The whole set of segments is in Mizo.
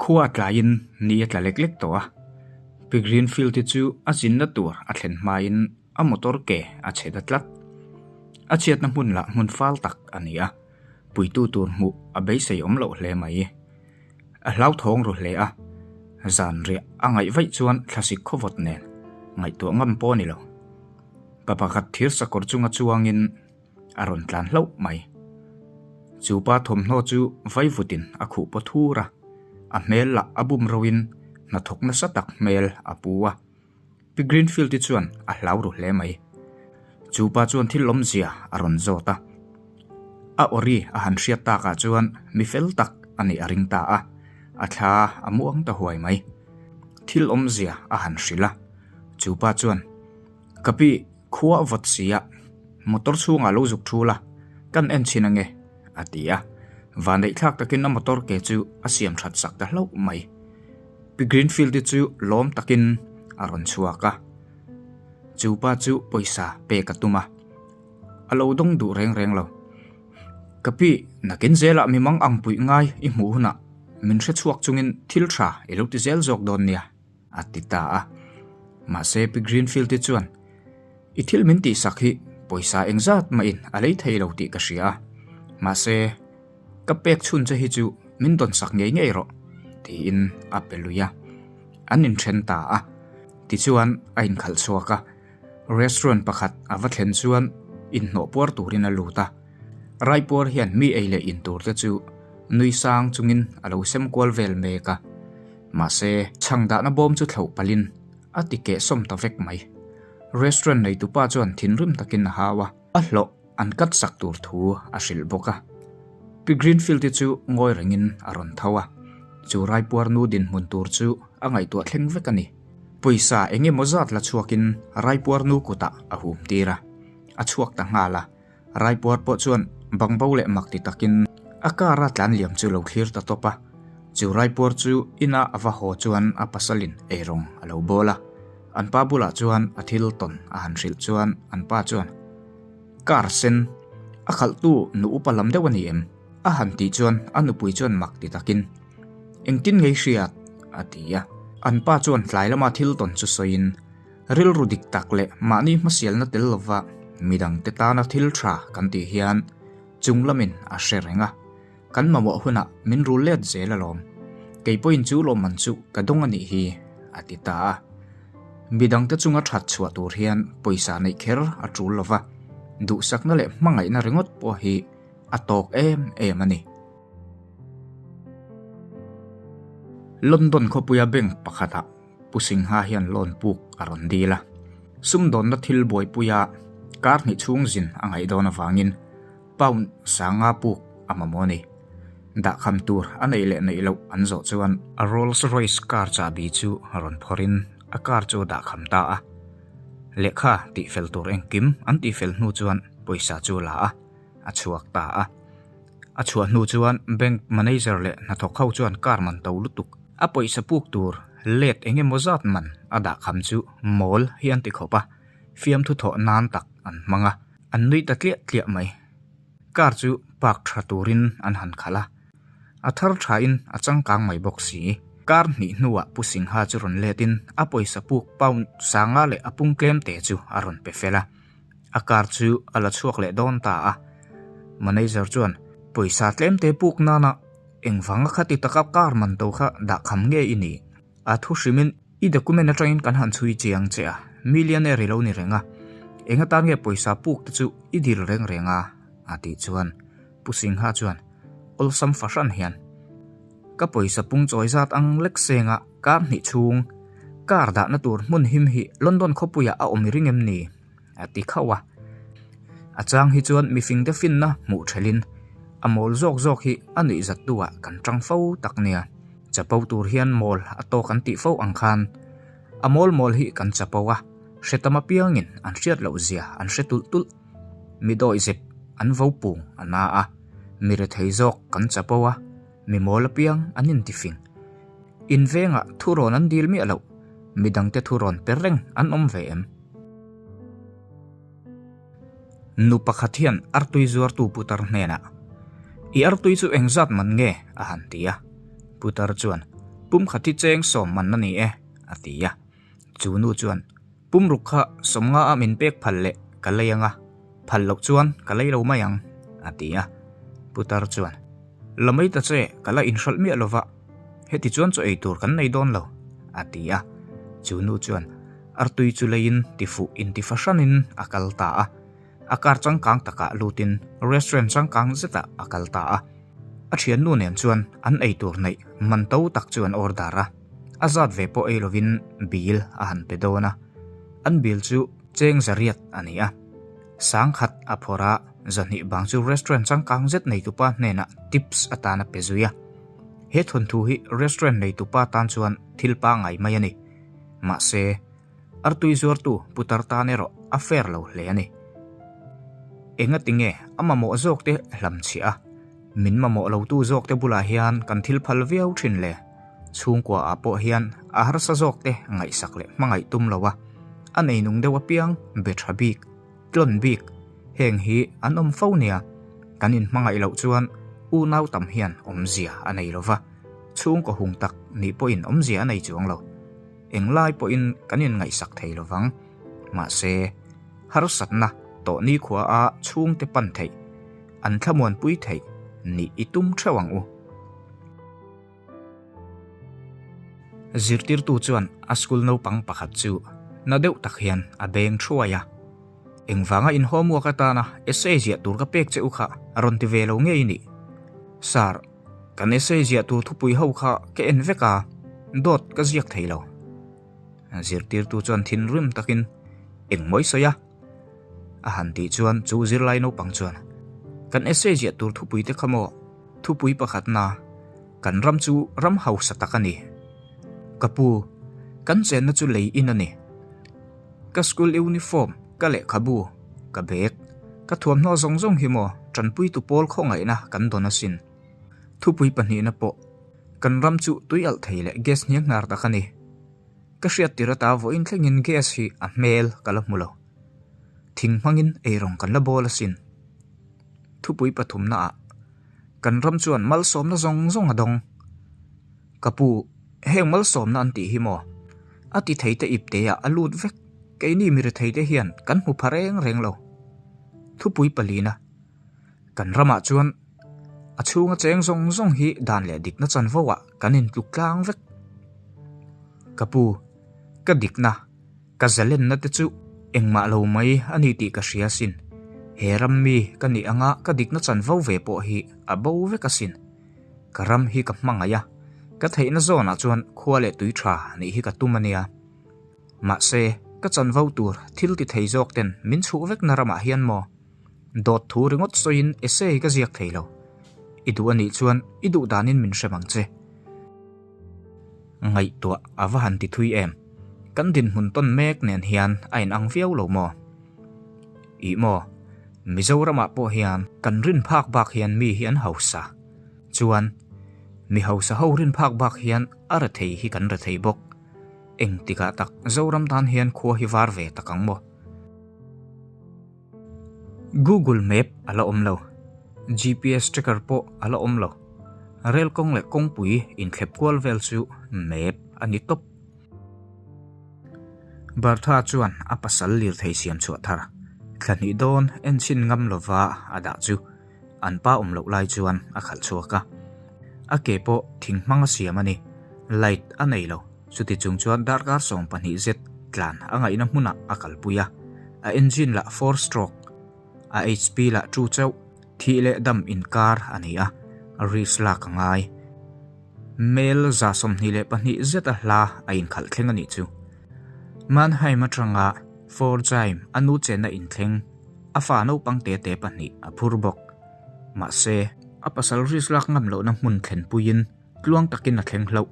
Khua a tlaiin ni a tla lek lek tawh a, Pi Greenfield-i chu a zinna tur a thlen hmain a motor ke a chhe ta tlat. A chhiatna hmun lah hmun fal tak a ni a, puitu tur hmuh a beisei awm loh hle mai. A hlauthawng ru hle a, zan riah a ngaih vaih chuan thlasik khawvawt nen ngaihtuah ngam pawh a ni lo. Pa pakhat thir sakawr chunga chuangin a rawn tlan hlauh mai. Chu pa thawmhnaw chu vaivutin a khuh paw thur a, a hmel lah a bum roin hnathawk nasa tak hmel a pu a. Pi Greenfield-i chuan a hlau ru hle mai. Chu pa chuan thil awmzia a rawn zawt a. A awri a han hriat takah chuan mi fel tak a nih a ring ta a, a thla a muang ta huai mai. Thil awmzia a han hrilh a, chu pa chuan, Ka pi, khua a vawt si a, motor chhungah lo zuk thul a, kan en chhin ange, a ti a. Vaneihthlak takin a motor ke chu a siam that sak ta hlauh mai. Pi Greenfield-i chu lawm takin a rawn chhuak a, chu pa chu pawisa pek a tum a, a lo dawng duh reng reng lo. Ka pi, nakin zelah mi mang ang puih ngai i hmuh hunah min hre chhuak chungin thil tha i lo ti zel zawk dawn nia, a ti ta a. Mahse Pi Greenfield-i chuan, I thil min tihsak hi pawisa engzat mahin a lei thei lo tih ka hria a, mahse, Ka pek chhun che hi chu min dawn sak ngei ngei rawh, tiin a pe lui a. An inthen ta a. Tichuan a inkhalh chhuak a. Restaurant pakhat a va thlen chuan inhnawh puar turin a lut a. Raipuar hian mi ei leh in tur te chu nui sang chungin a lo sem kual vel mek a. Mahse, chhang dahna bawm chu thloh palhin a ti kehsawm ta vek mai. Restaurant neitupa chuan thinrim takin a hau a. A hlawh an cut sak tur thu a hrilh bawk a. Pi Greenfield-i chu ngawi rengin a rawn tho a, chu raipuar nu dinhmun tur chu a ngaihtuah thleng vek a ni. Pawisa eng emaw zat la chhuakin raipuar nu kutah a hum tir a, a chhuak ta nghal a. Raipuar pawh chuan bangbo leh mak ti takin a car a tlan liam chu lo thlir ta tawp a. Chu raipuar chu ina a va haw chuan a pasalin eirawng a lo bawl a. An pa bulah chuan a thil tawn a han hrilh chuan an pa chuan, Car sen, a khalhtu nu upa lam deuh a ni em? A han tih chuan a nupui chuan mak ti takin, Engtin ngei hriat? a ti a. An pa chuan tlai lama thil tawn chu sawiin, Rilru dik tak leh mahni hmasialna tel lova midangte tana thil tha kan tih hian chung lamin a hre reng a. Kan mamawh hunah min rul let zel alawm. Kei pawhin chu lawmman chu ka dawng a nih hi, a ti ta a. Midangte chunga that chhuah tur hian pawisa neih kher a tul lo va, duhsakna leh hmangaihna ringawt pawh hi a tawk em em a ni. London khawpuia bank pakhatah Pu Singha hian loan puk a rawn dil a. Sumdawnna thil buaipuia kar hnih chhung zin a ngaih dawn avangin Pound sanga puk a mamawh a ni. Dahkham tur a neih leh neih loh an zawh chuan a Rolls Royce car chahbi chu rawn phawrhin a car chu a dahkham ta a. Lehkha tihfel tur engkim an tihfel hnu chuan pawisa chu a la a, a chhuak ta a. A chhuah hnu chuan bank manager leh hnathawk ho chuan car man to lutuk a pawisa puk tur let eng emaw zat man a dahkham chu mawl hi an ti khawp a, fiamthu thawh nan tak an hmang a. An nui ta tliah tliah mai. Car chu park tha turin an han khalh a, a thar thain a changkang mai bawk si. Car hnih hnuah Pu Singha chu rawn letin a pawisa puk pound sanga leh a pung tlem te chu a rawn pe fel a. A car chu a la chhuak leh dawn ta a. Manager chuan, Pawisa tlem te puk nana engvanga khati taka car man to kha dahkham nge i nih? A thu hrimin i document atangin kan han chhui chiang che a, millionaire i lo ni reng a, eng atan nge pawisa puk te chu i dil reng reng a? a tih chuan Pu Singha chuan awlsam fahran hian, Ka pawisa pung chawi zat ang lek senga kar hnih chhung car dahna tur hmun him hi London khawpuiah a awm i ring em ni? a ti khauh a. A chang hi chuan mifingte finna hmuh thelhin a mawl zawk zawk hi a nuihzat duhah kan tang fo tak nia. Chapo tur hian mawl a tawk an tih fo ang khan a mawl mawl hi kan chapo a, hre tam apiangin an hriat loh zia an hre tulh tulh. Mi dawihzep an vo pung a na a, mi rethei zawk kan chapo a, mi mawl apiang an intifing. Invengah thurawn an dil miah loh, midangte thurawn per reng an awm ve em? Nu pakhat hian artui zuartu putar hnenah, I artui chu engzat man nge? a han ti a. Putar chuan, Pum khat hi cheng sawm man a ni e, a ti a. Chu nu chuan, Pum ruk kha 50 ah min pek phal leh ka lei ang a, phal loh chuan ka lei lo mai ang, a ti a. Putar chuan, La mai ta che, ka la inhralh miah lo va, heti chuan chaw ei tur kan nei dawn lo, a ti a. Chu nu chuan artui chu leiin tifuh intifahranin a kal ta a. A car changkang takah lutin restaurant changkang zetah a kal ta a. A thiannu nen chuan an eitur neih man to tak chu an order a, a zat ve pawh ei lovin bill a han pe dawn a. An bill chu cheng zariat a ni a. Sangkhat a phawrh a, zahnih bang chu restaurant changkang zet neitupa hnenah tips atan a pe zui a. He thawnthu hi restaurant neitupa tan chuan thil pangngai mai a ni. Mahse, Artui zuartu putar tan erawh a fair lo hle a ni. Engati nge a mamawh zawk te hlam chhiah a, min mamawh lotu zawk te bulah hian kan thil phal viau thin le? Chhungkua ah pawh hian a harsa zawk te ngaihsak leh hmangaih tum lo a, a neinung deuh apiang be tha bik, tlawn bik, heng hi an awm fo nia. Kan inhmangaih loh chuan unau tam hian awmzia a nei lo va, chhungkaw hung tak nih pawhin awmzia a nei chuang lo. Englai pawhin kan inngaihsak thei lo vang. Mahse, harsatna tawh nikhua a chhungte pan theih, an thlamuanpui theih nih i tum theuh ang u. Zirtirtu chuan a school naupang pakhat chu na deuh tak hian a beng thuai a. Engvanga in homework atana essay ziah tur ka pek che u kha rawn ti ve lo ngei nih? Sir, Kan essay ziah tur thupui ho kha ka en vek a, dawt ka ziak thei lo. Zirtirtu chuan thinrim takin engmawi sawi a? A han tih chuan chu zirlai naupang chuan, Kan essay ziah tur thupui te kha maw? Thupui pakhatna, Kan ram chu ram hausa tak a ni. Ka pu, kan chenna chu lei in a ni. Ka school uniform, ka lehkhabu, ka bag, ka thuamhnaw zawng zawng hi maw tanpuitu pawl khawngaihna kan dawn asin. Thupui pahnihna pawh kan ram chu tui alh thei leh gas hniang hnar tak a ni. Ka hriat tir ata vawiin thlengin gas hi a hmel ka la hmu lo. Thing hmangin eirawng kan la bawl asin. Thupui pathumnaah kan ram chuan malsawmna zawng zawng a dawng. Ka pu, heng malsawmna an tih hi maw? A ti thei te ip te ah a lut vek, keini mi rethei te hian kan hmu pha reng reng lo. Thupui palina, Kan ramah chuan a chhunga cheng zawng zawng hi dan leh dikna chanvo ah kan intluk tlang vek. Ka pu, ka dikna, ka zalenna te chu engmah lo mai a ni tih ka hria asin. He ram mi ka nih anga ka dikna chanvo ve pawh hi a bo vek asin. Ka ram hi ka hmangaih a, ka theihna zawnah chuan khua leh tui tha nih hi ka tum a nia. Mahse, ka chanvo tur thil ti thei zawk ten min chhuh vekna ramah hian maw? Dawt thu ringawt sawiin essay ka ziak thei lo. I duh a nih chuan i duh danin min hrem ang che. Ngaihtuah a va han ti thui em? Kan dinhmun tawn mek nen hian a inang viau lo maw? Ih maw? Mizoramah pawh hian kan rin phak bak hian mi hi an hausa. Chuan, mi hausa ho rin phak bak hian a rethei hi kan rethei bawk. Engtikah tak Zoram tan hian khua hi var ve tak ang maw? Google Map a la awm lo. GPS tracker pawh a la awm lo. Rel kawng leh kawngpui inthlep kual vel chu map a ni tawp. Bertha chuan a pasal lirthei siam chhuah thar thla hnih dawn enchhin ngam lova a dah chu an pa awm loh lai chuan a khalh chhuak a. A ke pawh thing hmang a siam a ni. Light a nei lo. Chuti chung chuan darkar 12 zet tlan a ngaihna hmunah a kalpui a. A engine lah four stroke, a HP lah two chauh, thih leh dam inkar a ni a, risk lak a ngai. Mel 22 zet a hla a inkhalh thleng a nih chu. Mannheim atanga Pforzheim a nu chenna inthleng a fa naupang te te pahnih a phur bawk. Mahse, a pasal risk lak ngam lohna hmun thlenpuiin tluang takin a thleng hlauh.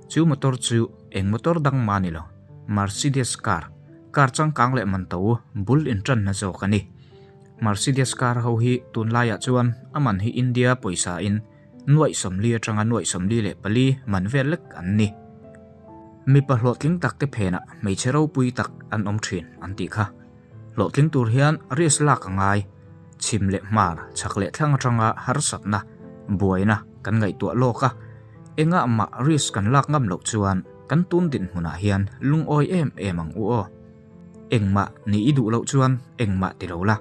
Chu motor chu eng motor dang mah a ni lo, Mercedes car, car changkang leh man to bul intanna zawk a ni. Mercedes car ho hi tunlaiah chuan a man hi India pawisa in Nuaih 40 atanga nuaih 44 man vel lek an ni. Mipa hlawhtling tak te phenah hmeichhe ropui tak an awm thin an tih kha. Hlawhtling tur hian risk lak a ngai. Chhim leh hmar, chhak leh thlang atanga harsatna, buaina kan ngaihtuah lawk a. Engah mah risk kan lak ngam loh chuan kan tun dinhmunah hian lungawi em em ang u aw. Engmah nih i duh loh chuan engmah ti lo la,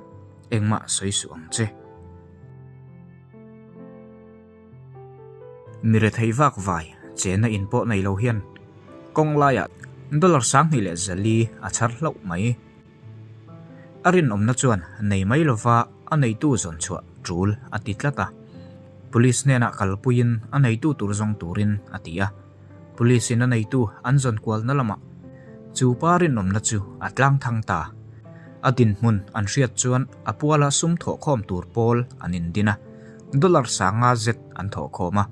engmah sawi suh ang che. Mi rethei vak vai chena in pawh nei lo hian kawng laiah dollar 2004 a chhar hlauh mai. A rinawmna chuan nei mai lova a neitu zawn chhuah tul a ti tlat a. Police hnenah kalpuiin a neitu tur zawng turin a ti a. Police in a neitu an zawn kualna lamah chu pa rinawmna chu a tlang thang ta. A dinhmun an hriat chuan a puala sum thawhkhawm tur pawl an indin a, dollar 50 zet an thawhkhawm a,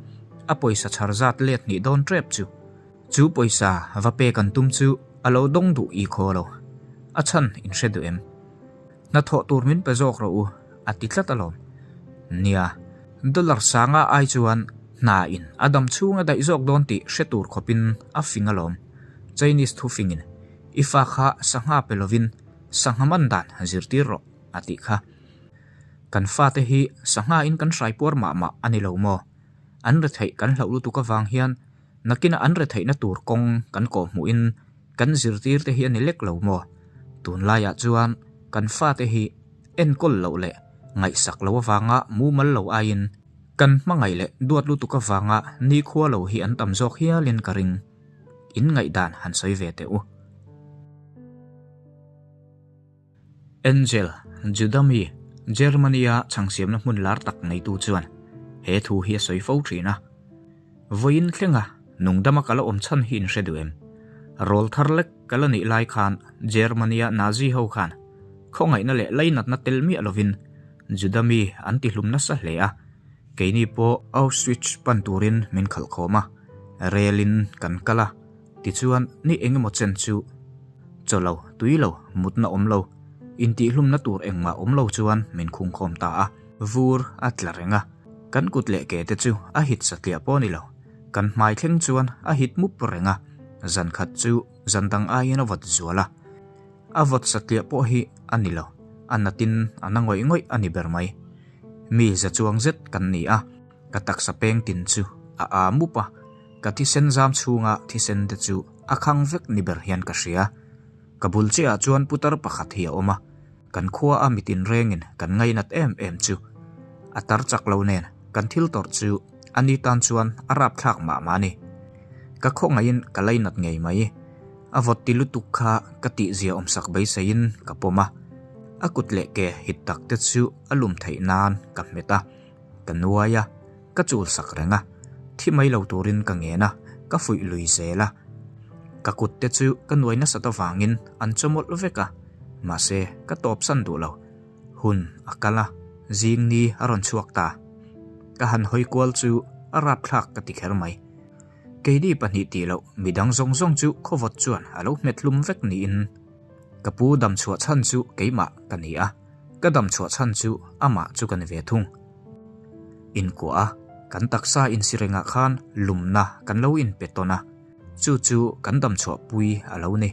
a pawisa chhar zat let hnih dawn tep chu. Chu pawisa va pek an tum chu a lo dawng duh i khaw lo. A chhan in hre duh em? Hnathawh tur min pe zawk rawh u, a ti tlat alawm. Nia, dollar 50 ai chuan hna in a dam chhung a daih zawk dawn tih hre tur khawpin a fing alawm. Chinese thufingin, I fa kha sangha pe lovin sangha man dan zirtir rawh, a tih kha. Kan fate hi sangha in kan hrai puar mah mah a ni lo maw? An retheih kan hlauh lutuk avang hian nakina an retheihna tur kawng kan kawhhmuhin kan zirtir te hi a ni lek lo maw? Tunlaiah chuan kan fate hi enkawl loh leh ngaihsak lo avanga mumal lo aiin kan hmangaih leh duat lutuk avanga nikhua lo hi an tam zawk hialin ka ring. In ngaihdan han sawi ve teh u. Angel, Juda mi, Germany-a chhangsiamna hmun lar tak neitu chuan he thu hi a sawi fo thin a. Vawiin thlenga nungdama ka la awm chhan hi in hre duh em? Rawl thar lek ka la nih lai khan Germany-a Nazi ho khan khawngaihna leh lainatna tel miah lovin Juda mi an tihlum nasa hle a, keini pawh Auschwitz pan turin min khalh khawm a, relin kan kal a. Tichuan, ni engemaw chen chu chaw lo, tui lo, mutna awm lo, intihhlumna tur engmah awm lo chuan min khungkhawm ta a. Vur a tla reng a, kan kut leh ke te chu a hit satliah pawh a ni lo, kan hmai thleng chuan a hit mup reng a, zan khat chu zan dang aiin a vawt zual a. A vawt satliah pawh hi a ni lo, a natin a na ngawih ngawih a ni ber mai. Mi za chuang zet kan ni a. Ka taksa peng tin chu a aa mup a, ka thisen zam chhunga thisen te chu a khang vek ni ber hian ka hria. Ka bul chiahah chuan putar pakhat hi a awm a, kan khua a mitin rengin kan ngainat em em chu. A tar chak lo nen kan thil tawrh chu a ni tan chuan a rapthlak mah mah a ni. Ka khawngaihin ka lainat ngei mai. A vawt ti lutuk kha ka tihzia awmsak beiseiin ka pawm a, a kut leh ke hit tak te chu a lum theih nan ka hmet a. Ka nuai a, ka chul sak reng a, thi mai lo turin ka ngen a, ka fuih lui zel a. Ka kut te chu ka nuai nasat avangin an chawmawlh vek a, mahse ka tawpsan duh lo. Hun a kal a, zing ni a rawn chhuak ta. Ka han hawi kual chu a rapthlak ka ti kher mai. Keini pahnih tih loh midang zawng zawng chu khawvawt chuan a lo hmet hlum vek niin ka pu damchhuah chhan chu keimah ka ni a. Ka dam chhuah chhan chu amah chu ka ni ve thung. Inkuah a, kan taksa insirengah khan lumna kan lo inpe tawn a, chu chu kan dam chhuah pui a lo ni.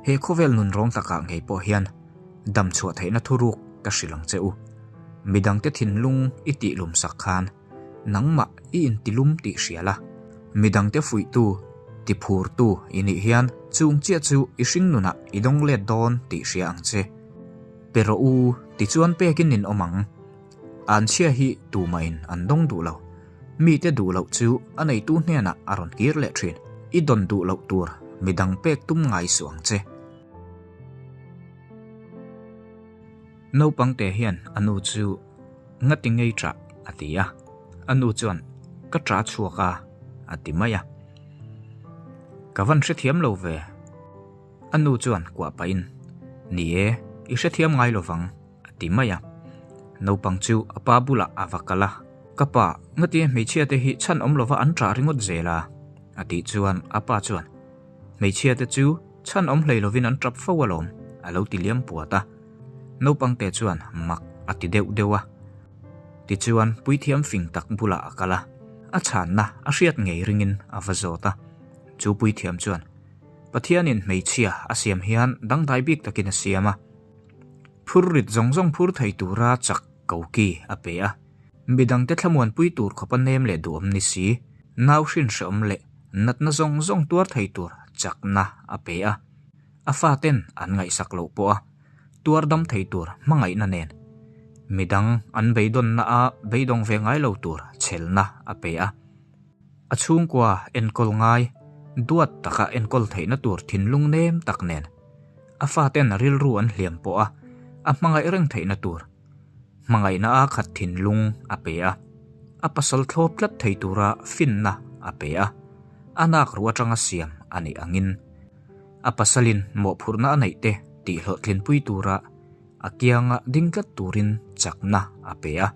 He khawvel nun rawng takah ngei pawh hian dam chhuah theihna thuruk ka hrilh ang che u. Midangte thinlung i tih lum sak khan nangmah i intilum tih hria la, midangte fuihtu, tiphurtu i nih hian chung chiah chu i hringnunah i dawng let dawn tih hria ang che. Pe rawh u, tichuan pekin in awm ang. Anchhia hi tumahin an dawng duh lo. Mite duh loh chu a neitu hnenah a rawn kir leh thin. I dawn duh loh tur midang pek tum ngai suh ang che. Naupangte hian a nu chu Ngati ngei ṭah a ti a. A nu chuan Ka ṭah chhuak a a ti mai a. Ka van hrethiam lo ve. A nu chuan kuah pahin, Ni e, i hrethiam ngai lo vang, a ti mai a. Naupang chu a pa bulah a va kal a, Ka pa, ngatinge hmeichhia te hi chhan awm lova an ṭah ringawt zel a? a tih chuan a pa chuan, Hmeichhia te chu chhan awm hlei lovin an ṭap fo alawm, a lo ti liam puat a. Naupang te chuan mak a ti deuh deuh a. Tichuan puithiam fing tak bulah a kal a, a chhanna a hriat ngei ringin a va zawt a. Chu puithiam chuan, Pathianin hmeichhia a siam hian dangdai bik takin a siam a, phur rit zawng zawng phur thei tura chak koki a pe a. Midangte thlamuanpui tur khawpa nem leh duhawm ni si. Nau hrin hreawm leh natna zawng zawng tuar thei tur chakna a pe a. A faten an ngaihsak loh pawh a tuar dam thei tur hmangaihna nen midang an beidawnna a beidawng ve ngai lo tur chhelna a pe a. A chhungkua enkawl ngai duat taka enkawl theihna tur thinlung nem tak nen a faten rilru an hliam pawh a a hmangaih reng theihna tur hmangaihna a khat thinlung a pe a, a pasal thlawp tlat thei tura finna a pe a, a nak ruh atanga siam a nih angin a pasalin mawhphurhna a neih te tihhlawhtlinpui tura a kianga ding tlat turin chakna a pe a.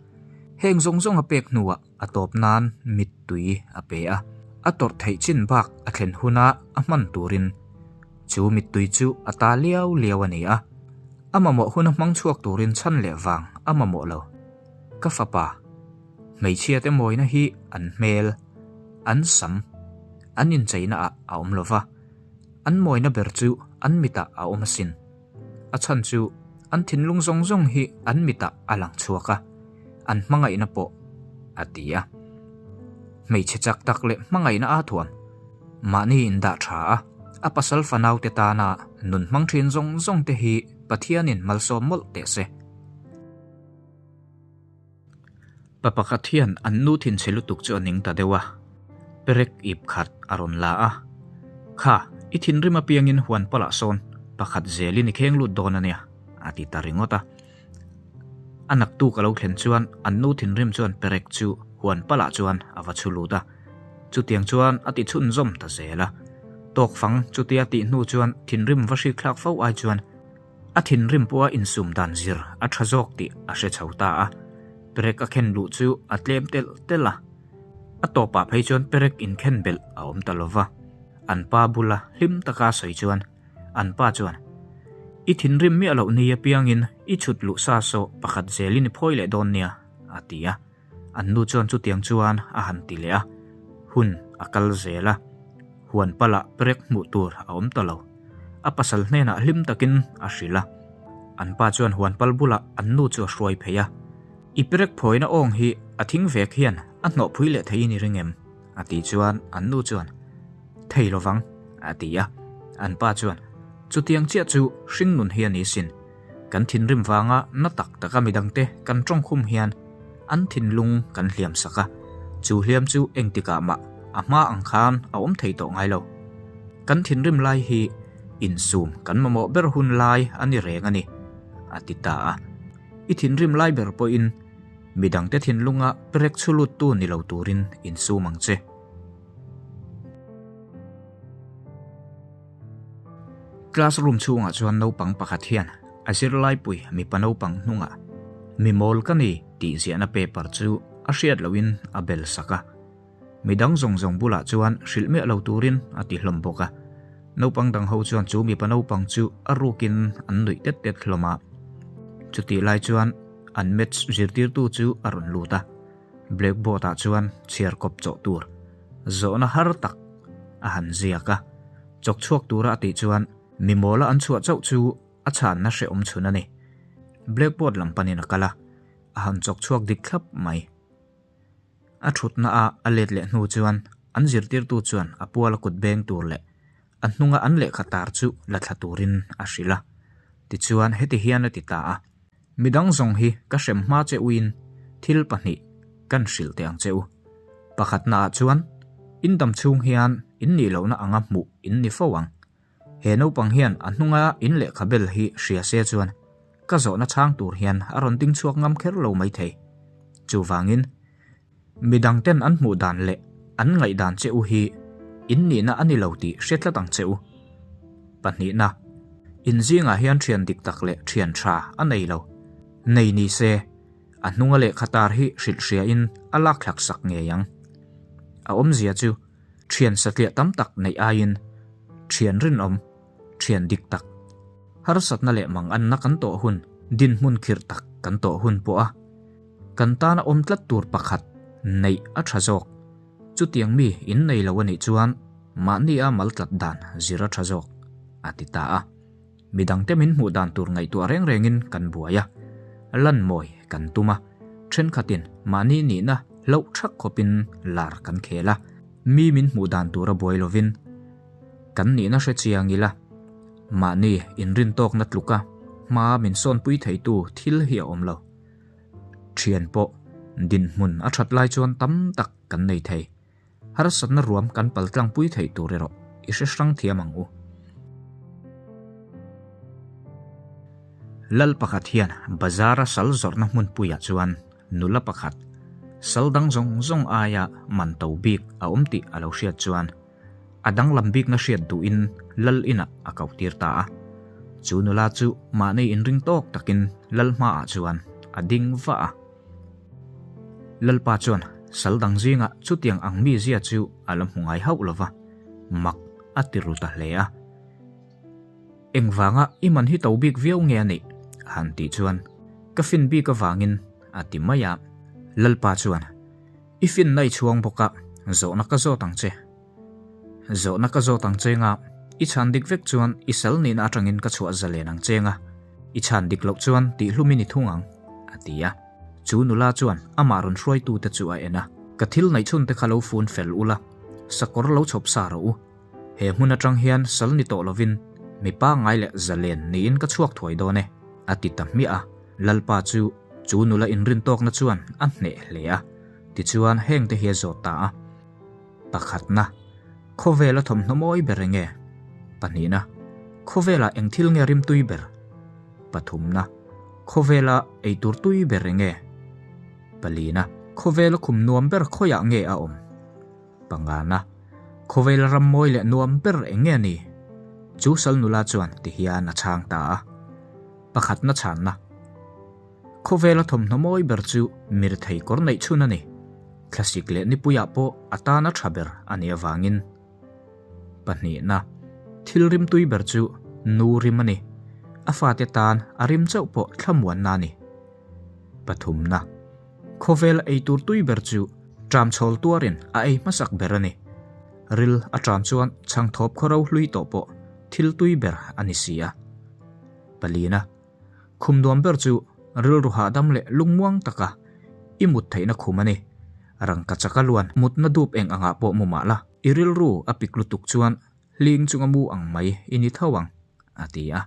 Heng zawng zawng a pek hnuah a tawp nan mittui a pe a, a tawrh theih chin bak a thlen huna a hman turin chu mittui chu a ta liau liau a ni a. A mamawh huna hmang chhuak turin chhan leh vang a mamawh lo. Ka fapa, hmeichhia te mawina hi an hmel, an sam, an incheina ah a awm lova, an mawina ber chu an mitah a awm asin. A chhan chu an thinlung zawng zawng hi an mitah a lang chhuak a, an hmangaihna pawh a ti a. Hmeichhe chak tak leh hmangaihna aa thuam, mahni indah tha a, a pasal fanaute tana nun hmang thin zawng zawng te hi Pathianin malsawm mawlh teh se. Pa pakhat hian an nu thinchhe lutuk chu a ning ta deuh a, perek ip khat a rawn la a. Kha, i thinrim apiangin huan palah sawn pakhat zelin i kheng lut dawn a nia, a ti ta ringawt a. A naktuk a lo thlen chuan an nu thinrim chuan perek chu huan palah chuan a va chhu lut a. Chutiang chuan a ti chhunzawm ta zel a. Tawkfang chutia tih hnu chuan thinrim va hrikthlak fo ai chuan A thinrim pawha insum dan zir a tha zawk tih a hre chho ta a, perek a khen luh chu a tlem telh telh a. A tawpah phei chuan perek inkhen belh a awm ta lo va. An pa bula hlim taka sawi chuan an pa chuan, I thinrim miah loh ni apiangin i chhut luh sa sawh pakhat zelin i phawi leh dawn nia, a ti a. An nu chuan chutiang chuan a han ti leh a, hun a kal zel a, huan palah perek hmuh tur a awm ta lo. A pasal hnenah hlim takin a hrilh a, an pa chuan huan pal bulah an nu chu a hruai phei a, I perek phawina awng hi a thing vek hian a hnawhpui leh theiin i ring em? a tih chuan an nu chuan, Thei lovang, a ti a. An pa chuan, Chutiang chiah chu hringnun hi a ni sin. Kan thinrim vanga na tak taka midangte kan tawngkhum hian an thinlung kan hliam sak a, chu hliam chu engtikah mah a hma ang khan a awm thei tawh ngai lo. Kan thinrim lai hi insum kan mamawh ber hun lai a ni reng a ni, a ti ta a. I thinrim lai ber pawhin midangte thinlunga perek chhuluttu ni lo turin insum ang che. Classroom chhungah chuan naupang pakhat hian a zirlaipui mipa naupang hnungah mi mawl ka ni tih ziahna paper chu a hriat lohin a bel sak a. Midang zawng zawng bulah chuan hrilh miah lo turin a ti hlawm bawk a. Naupang dang ho chuan chu mipa naupang chu a rukin an nuih tet tet hlawm a. Chutih lai chuan an maths zirtirtu chu a rawn lut a. Blackboard ah chuan chhiar kawp chawh tur zawhna har tak a han ziak a, chawk chhuak tura a tih chuan mi mawla an chhuah chauh chu a chhanna hrehawm chhun a ni. Blackboard lam panin a kal a, a han chawk chhuak dik thlap mai. A thutna a a let leh hnu chuan an zirtirtu chuan a puala kut beng tur leh a hnunga an lehkha tar chu la thla turin a hrilh a. Tichuan heti hian a ti ta a. Midang zawng hi ka hrem hma che uin thil pahnih kan hrilh teh ang che u. Pakhatnaah chuan in dam chhung hian in nih lohna anga hmuh in ni fo ang. He naupang hian a hnunga in lehkha bel hi hria se chuan ka zawhna chhang tur hian a rawn ding chhuak ngam kher lo maithei. Chuvangin Midangten an hmuh dan leh an ngaihdan che u hi in nihna a ni lo tih hre tlat ang che u. Pahnihna, in zingah hian thian dik tak leh thian tha a nei lo. Nei ni se, a hnunga lehkha tar hi hrilh hriain a lak thlak sak ngei ang. A awmzia chu thian satliah tam tak neih aiin thian rinawm, thian dik tak, harsatna leh manganna kan tawh hun, dinhmun khirh tak kan tawh hun pawha Kan tana awm tlat tur pakhat neih a tha zawk. Chutiang mi in nei lo a nih chuan mahnia mal tlat dan zir a tha zawk, a ti ta a. Midangte min hmuh dan tur ngaihtuah reng rengin kan buai a, lan mawi kan tum a, thenkhatin mahni nihna hlauh thak khawpin lar kan khel a. Mi min hmuh dan tura buai lovin kan nihna hre chiang ila, mahni inrintawkna tluka hma min sawnpui theitu thil hi a awm lo. Thian pawh dinhmun a that lai chuan tam tak kan nei thei. Harsatna ruam kan paltlangpui theih tur erawh i hre hrang thiam ang u. Lal pakhat hian bazara sal zawrhna hmunpuiah chuan nula pakhat, sal dang zawng zawng aia man to bik a awm tih a lo hriat chuan a danglam bikna hriat duhin lal inah a kohtir ta a. Chu nula chu mahni inring tawk takin lal hmaah chuan a ding vah a. Lalpa chuan sal dang zingah chutiang ang mizia chu a la hmu ngai hauh lova, mak a ti ru ta hle a. Engvanga i man hi to bik viau nge a nih? a han tih chuan, Ka fin bik avangin a ti mai a. Lalpa chuan, I finna i chhuang bawk a, zawhna ka zawt ang che. Zawhna ka zawt ang che nga, i chhan dik vek chuan i sal nihna atangin ka chhuah zalen ang che nga, i chhan dik loh chuan tihhlumin i thung ang, a ti a. Chu nula chuan amah rawn hruaitute chu a en a. Ka thil ngaihchhun te kha lo fun fel ula, sakawr lo chhawp sa rawh u. He hmun atang hian sal ni tawh lovin mi pangngai leh zalen niin ka chhuak thuai dawn e, a ti ta hmiah a. Lalpa chu chu nula inrintawkna chuan a hneh hle a, tichuan hengte hi a zawt ta a. Pakhatna, khawvela thawmhnaw mawi ber enge? Pahnihna, khawvelah eng thil nge rimtui ber? Pathumna, khawvela eitur tui ber enge? Palina, khawvela khum nuam ber khawiah nge a awm? Pangana, khawvela ram mawi leh nuam ber enge ni? Chu sal nula chuan tihian a chhang ta a. Pakhatna chhanna. Khawvela thawmhnaw mawi ber chu mirthei kawr neih chhun a ni. Thlasik leh nipuiah pawh a tan a tha ber a nih avangin. Pahnihna, thil rimtui ber chu nu rim a ni. A fate tan a rim chauh pawh thlamuanna a ni. Pathumna, khawvela eitur tui ber chu ṭamchhawl tuarin a ei hmasak ber a ni. Ril a ṭam chuan chhangthawp khawro hlui tawh pawh thil tui ber a ni si a. Palina, Khum nuam ber chu rilru hahdam leh lungmuang taka i mut theihna khum a ni. Rangka chaka luan mutna dup eng angah pawh mu mah la, i rilru a pik lutuk chuan hling chunga mu ang mai i ni tho ang, a ti a.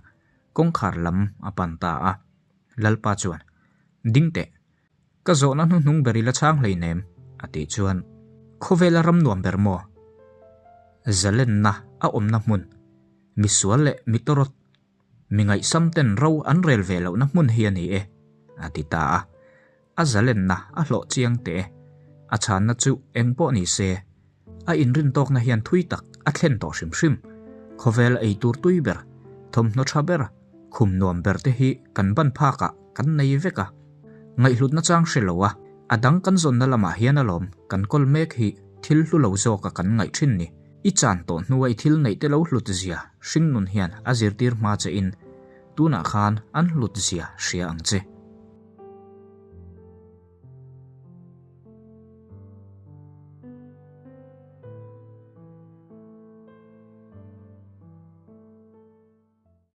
Kawngkhar lam a pan ta a. Lalpa chuan, Ding teh, ka zawhna hnuhnung ber i la chhang hleinem, a tih chuan, Khawvela ram nuam ber maw? Zalenna a awmna hmun, misual leh mitawrawt Mi ngaihsam ten ro an rel ve lohna hmun hi a ni e, a ti ta a. A zalenna a hlawh chiang teh e. A chhanna chu eng pawh ni se, a inrintawkna hian thui tak a thlen tawh hrim hrim. Khawvel ei tur tui ber, thawmhnaw tha ber, khum nuam ber te hi kan ban phakah kan nei vek a. Ngaihhlutna chang hre lo a, a dang kan zawnna lamah hian alawm kan kawl mek hi thil hlu lo zawka kan ngaih thin ni. I chan tawh hnua i thil neih te lo hlut zia hringnun hian a zirtir hma che in tunah khan an hlut zia hria ang che.